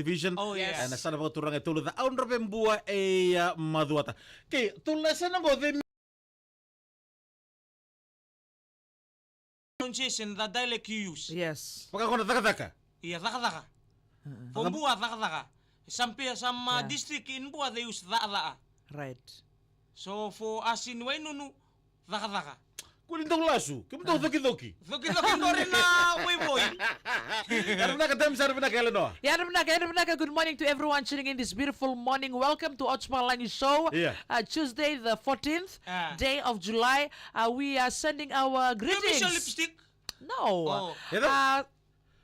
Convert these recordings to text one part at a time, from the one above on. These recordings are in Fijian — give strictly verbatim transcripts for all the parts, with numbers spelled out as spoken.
Division. Oh, yes. Ena sala vakaturaga e tolu ca, au dro vebua e ia macuata. Okay, tolu na sena qo the pronunciation, the dialect you use. Yes. Vaka qo na cakacaka. Ia, cakacaka. For Bua, cakacaka. Some pe-, some, uh, district in Bua, they use cakacaka. Right. So for us in Wainunu, cakacaka. Kua ni dau lasu, kemudou cokicoki. Cokicoki qori na voivoi. Yadra vinaka Dams, yadra vinaka Elenoa. Yadra vinaka, yadra vinaka. Good morning to everyone tuning in this beautiful morning. Welcome to Otsma Langi Show. Yeah. Uh, Tuesday, the fourteenth day of July. Uh, we are sending our greetings. You miss your lipstick? No. Oh. Uh,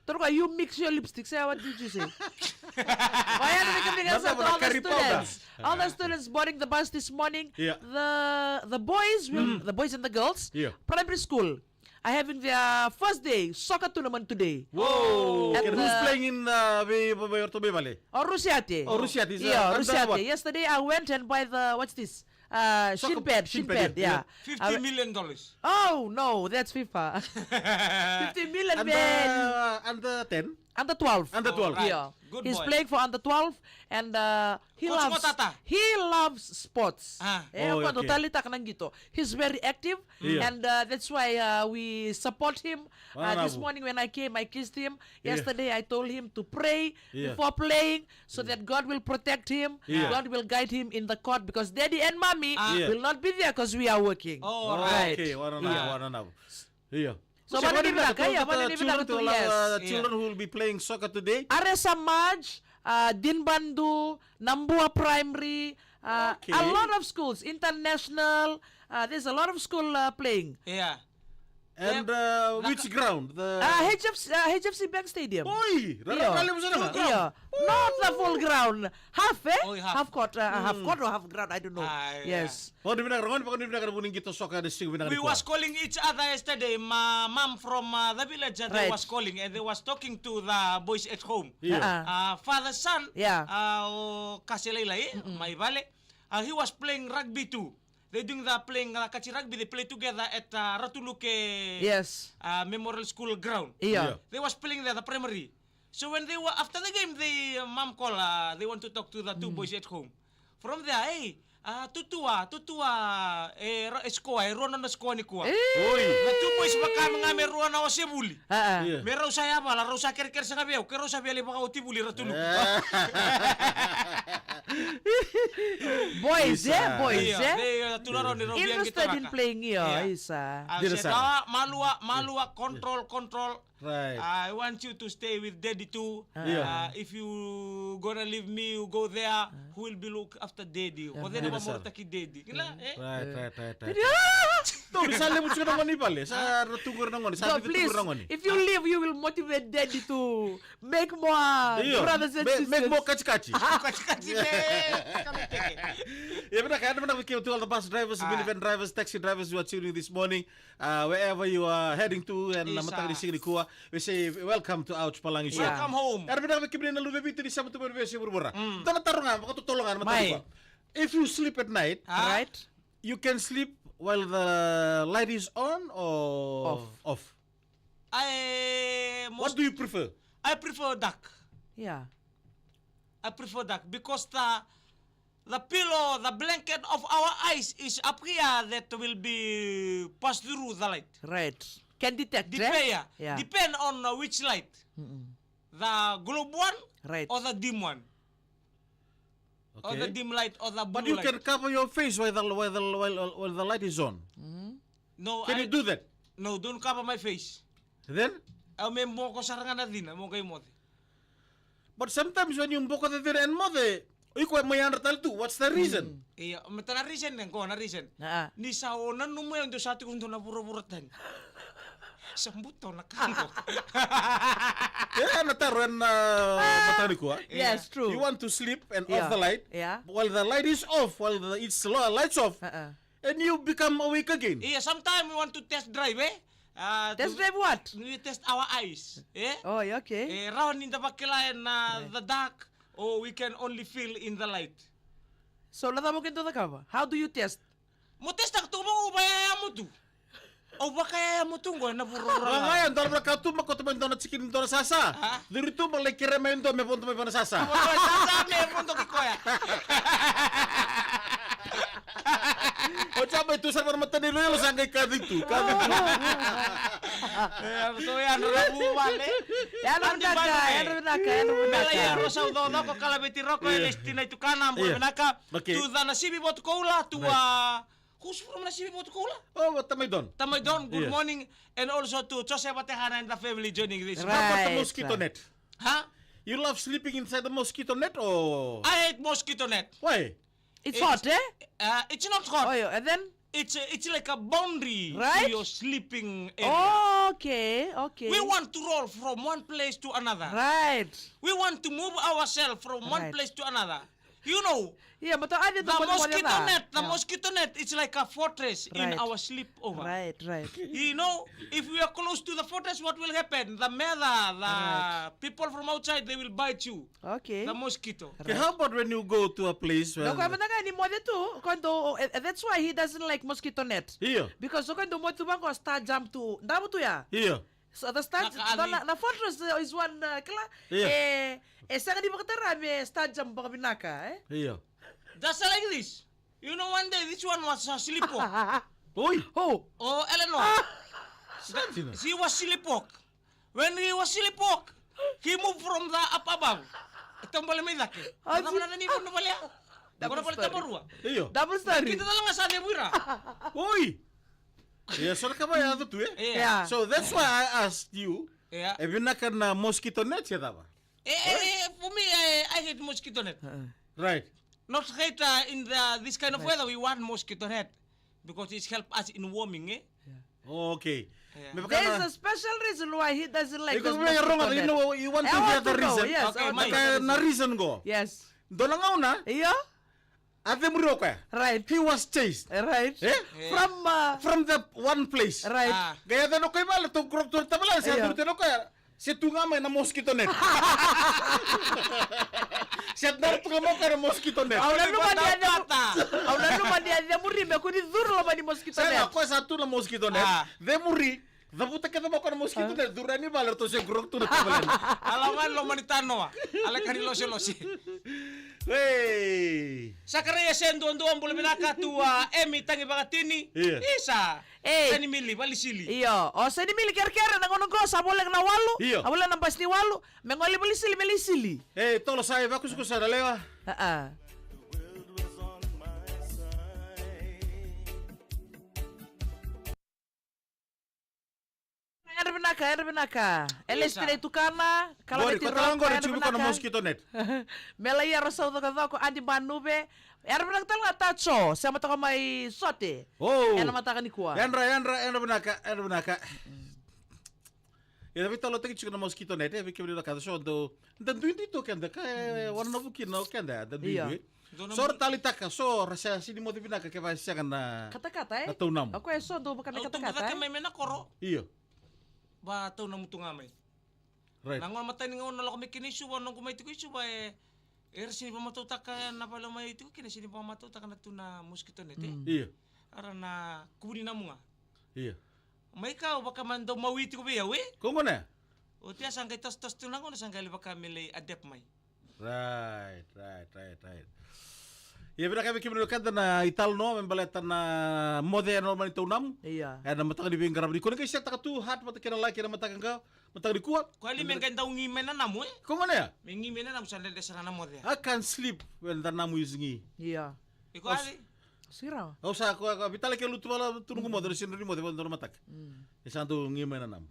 Toroka, you mix your lipstick. Say, what did you say? Why are we giving us to all the students? All the students boarding the bus this morning. Yeah. The the boys will, the boys and the girls, primary school, are having their first day soccer tournament today. Whoa! And who's playing in uh, the, the, the, the Vale? Oh, Rusiate. Oh, Rusiate. Yeah, Rusiate. Yesterday I went and buy the, what's this? Uh, shin pad, shin pad, yeah. Fifty million dollars. Oh, no, that's FIFA. Fifty million, man. Under ten? Under twelve. Under twelve. Yeah. He's playing for under twelve, and uh, he loves, he loves sports. Eh, quando talitaka na qito. He's very active, and uh, that's why uh, we support him. Uh, this morning when I came, I kissed him. Yesterday, I told him to pray before playing so that God will protect him. God will guide him in the court because daddy and mommy will not be there because we are working. Oh, right. Okay, wana na, wana na. Io. So, vakanuinui vinaka, io, vakanuinui vinaka tu, yes. Children who will be playing soccer today. Aresa Maj, uh, Dinbandu, Nabua Primary, uh, a lot of schools, international, uh, there's a lot of school uh, playing. Yeah. And uh, which ground? The uh, H F C, uh, H F C Bank Stadium. Oi, rara levu sara. Io. Not the full ground. Half, eh? Half court, uh, half court or half ground, I don't know. Yes. Vakanuinui vinaka ragone, vakanuinui vinaka na vuni qito soccer ena siga vinaka nikua. We was calling each other yesterday, ma, mom from uh, the village, uh, they was calling and they was talking to the boys at home. Io. Uh, father, son, uh, o Kaselailai, mai vale. Uh, he was playing rugby too. They doing the playing uh, kachi rugby. They play together at uh, Ratuluke uh, Memorial School ground. Io. They was playing there the primary. So when they were after the game, they uh, mom call. Uh, they want to talk to the two boys at home. From there, hey, uh, tutua, tutua, e, e score, e rua na score nikua. Oi. The two boys vaka ga me rua na osevuli. Me rau sa yavala, rau sa kerekere sega vei au, ke rau sa via lai vakaoti vuli Ratuluke. Boys, eh, boys, eh? Interested in playing, io, isa. Malua, malua, control, control. Right. I want you to stay with daddy too. Uh, if you gonna leave me, you go there, who will be look after daddy? O cei na vakamuritaki daddy? Kila, eh? Right, right, right, right. Tou ni sa levu tiko na gone i vale, sa ra tu qori na gone, sa tu qori na gone. If you leave, you will motivate daddy to make more brothers and sisters. Make more kachikachi. Kachikachi, man. Ia vinaka, ia vinaka vei kemuni, to all the bus drivers, minivan drivers, taxi drivers who are tuning this morning. Uh, wherever you are heading to, ena mataka ni siga nikua, we say welcome to Ouch Palagi Show. Welcome home. Era vinaka vei kemuni na luve Viti ni sema tu mai na veiyasai vuravura. Dua na taro ga vakatotolo ga na mataka nikua. If you sleep at night, right, you can sleep while the light is on or off? I most, what do you prefer? I prefer dark. Yeah. I prefer dark because the the pillow, the blanket of our eyes is up here that will be pass through the light. Right. Can detect, eh? Depend, yeah. Depend on uh, which light. The globe one or the dim one. Or the dim light or the blue light. But you can cover your face while the, while the, while, while the light is on. No, can you do that? No, don't cover my face. Then? Au me boko sara ga na cina, mo qai moce. But sometimes when you boko the cina and moce, o iko e mai yadra tale tu, what's the reason? Ia, me ta na reason e qo, na reason. Ni sa o nanuma e dua sa tiko dua na vuravura tani. Sa buto na ka qo. Ia, na taro ena mataka nikua. Yes, true. You want to sleep and off the light. Yeah. While the light is off, while the, it's lo-, lights off, and you become awake again. Ia, sometime we want to test drive, eh? Uh, test drive what? We test our eyes, eh? Oh, okay. E rawa ni da vakila ena the dark, or we can only feel in the light. So, na cava o kemudou cakava? How do you test? Mo test-taka tu mo vaya ya mo tu. Au vakayaya mo tu qo ena vuravura. Ga ya, dua na vaka tu ma koto mai dua na tikini dua na sasa. A? Curu tu ma lai kerea mai dua me vodo mai vua na sasa. Vodo mai sasa me vodo ki koya. O sa mai tu sara vana mata ni iloilo sa qai kaci tu, kaci tu. E, so ya na vuvale. Yadra vinaka, yadra vinaka, yadra vinaka. Mela ya ro sa ucauca ko kalaveti roko e lesi tina i tukana, bula vinaka. Okay. Tu ca na sivi votu koula, tu a Who's from Nasivi Botukoula? Oh, Tamaidon. Tamaidon, good morning. And also to Joseph Atehana and the family joining this. How about the mosquito net? Huh? You love sleeping inside the mosquito net or? I hate mosquito net. Why? It's hot, eh? Uh, it's not hot. Oh, yeah, and then? It's, uh, it's like a boundary to your sleeping area. Okay, okay. We want to roll from one place to another. Right. We want to move ourselves from one place to another. You know, the mosquito net, the mosquito net, it's like a fortress in our sleepover. Right, right. You know, if we are close to the fortress, what will happen? The mother, the people from outside, they will bite you. Okay. The mosquito. Okay, how about when you go to a place where... No, koya mada ga ni moce tu, koya dau, eh, eh, that's why he doesn't like mosquito net. Io. Because o koya dau moce tu vaqo, star jump tu, davo tu ya. Io. So the star, na, na fortress is one, uh, kila, eh, e sega ni vakatara me star jump vakavinaka, eh? Io. Just like this. You know, one day this one was a sleepwalk. Oi. Who? Oh, Eleanor. She was sleepwalk. When he was sleepwalk, he moved from the up above. E taubale mai cake. Cava na naniu na valea? Double story. Io. Double story. Kita tale ga sa cegu ira. Oi. Ia, so na ka vaya tu, eh? Yeah. So that's why I asked you. Yeah. E vinaka na mosquito net se cava? Eh, eh, eh, for me, I, I hate mosquito net. Right. Not hate, uh, in the, this kind of weather, we want mosquito net. Because it help us in warming, eh? Yeah. Okay. Yeah. There is a special reason why he doesn't like the mosquito net. You know, you want to hear the reason. Yes, okay, na reason qo. Yes. Dua na gauna. Io. A cemuri o koya. Right. He was chased. Right. Eh? From, uh, from the one place. Right. Qai yaco o koya i vale, ratou grok tu na tavalena, se a curu tale o koya, se tu ga mai na mosquito net. Se dara tu ga mai o koya na mosquito net. Au nanuma ni a cemuri, au nanuma ni a cemuri me kua ni curu loma ni mosquito net. Sega, o koya sa tu na mosquito net. Cemuri. Cavuta kece mai o koya na mosquito net, curu yani vale, ratou se grok tu na tavalena. A lako ga i loma ni tanoa. A lako ni losilosilo. Ei. Sakaraia se duadua, bula vinaka tu a Emi Tagi Vakatini. Io. Isa. Ei. Senimili Valisili. Io. O Senimili kerekere na gauna qo sa voleka na walu. Io. A voleka na basi ni walu. Me gole Valisili, me lai sili. Ei, tolo sa e vakusakusa na lewa. A, a. Yadra vinaka, yadra vinaka. Elesi Pinai Tukana, Kalaveti Roko, yadra vinaka. Mela Ia Rosau Cokocoko, Adi Banuve. Yadra vinaka tale ga Taco, sema toka mai Sote. Ena mataka nikua. Yadra, yadra, yadra vinaka, yadra vinaka. Ia, veitalanoataki tiko na mosquito net, e, vei kemuni na ka, so dau, da duidui tu keda, ka e, wana na vukina o keda, da duidui. Io. So ra taleitaka, so ra se sega ni moce vinaka kevaka e sega na, katakata, e? Na taunamu. O koya e so dau vaka me katakata, e? Mai me na koro. Io. Va taunamu tu ga mai. Right. Na gauna matai ni gauna lako mai kina i Suva, noqu mai tiko i Suva, e, era sega ni vakamatautaka na vale au mai tiko kina, sega ni vakamatautaka na tu na mosquito net, e? Mm. Io. Era na kuvu ni namu ga. Io. Mai ka au vaka mada dau mawi tiko vei au, e? Ko gona? Oti a sa qai tosotoso tu na gauna, sa qai lai vaka me lai adapt mai. Right, right, right, right. Ia vinaka vei kemuni na wekada na italanoa me baleta na moce ena loma ni taunamu. Ia. Ena mataka ni veiqaravi nikua, ni qai setaka tu heart vata kei na like ena mataka qo, mataka nikua. Koya li me qai dau gi mai na namu, e? Ko gona ya? Me gi mai na namu, sa dredre sara na moce. I can't sleep when the namu is gi. Ia. Iko ali? Sira. Au sa, ko, ko, vitala ke lutu vala tu noqu moce, na sega ni moce, vala dua na mataka. Mm. E sa dau gi mai na namu.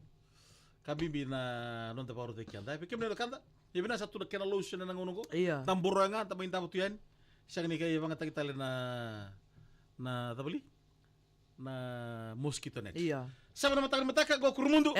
Ka bibi na noda vakarautaki keda. E vei kemuni na wekada. Ia vinaka sa tu na kena lotion ena gauna qo. Ia. Da boroya ga, da mai davo tu yani. Sega ni qai vagataki tale na, na cava li? Na mosquito net. Ia. Sava na mataka ni mataka, qo Kurumudu.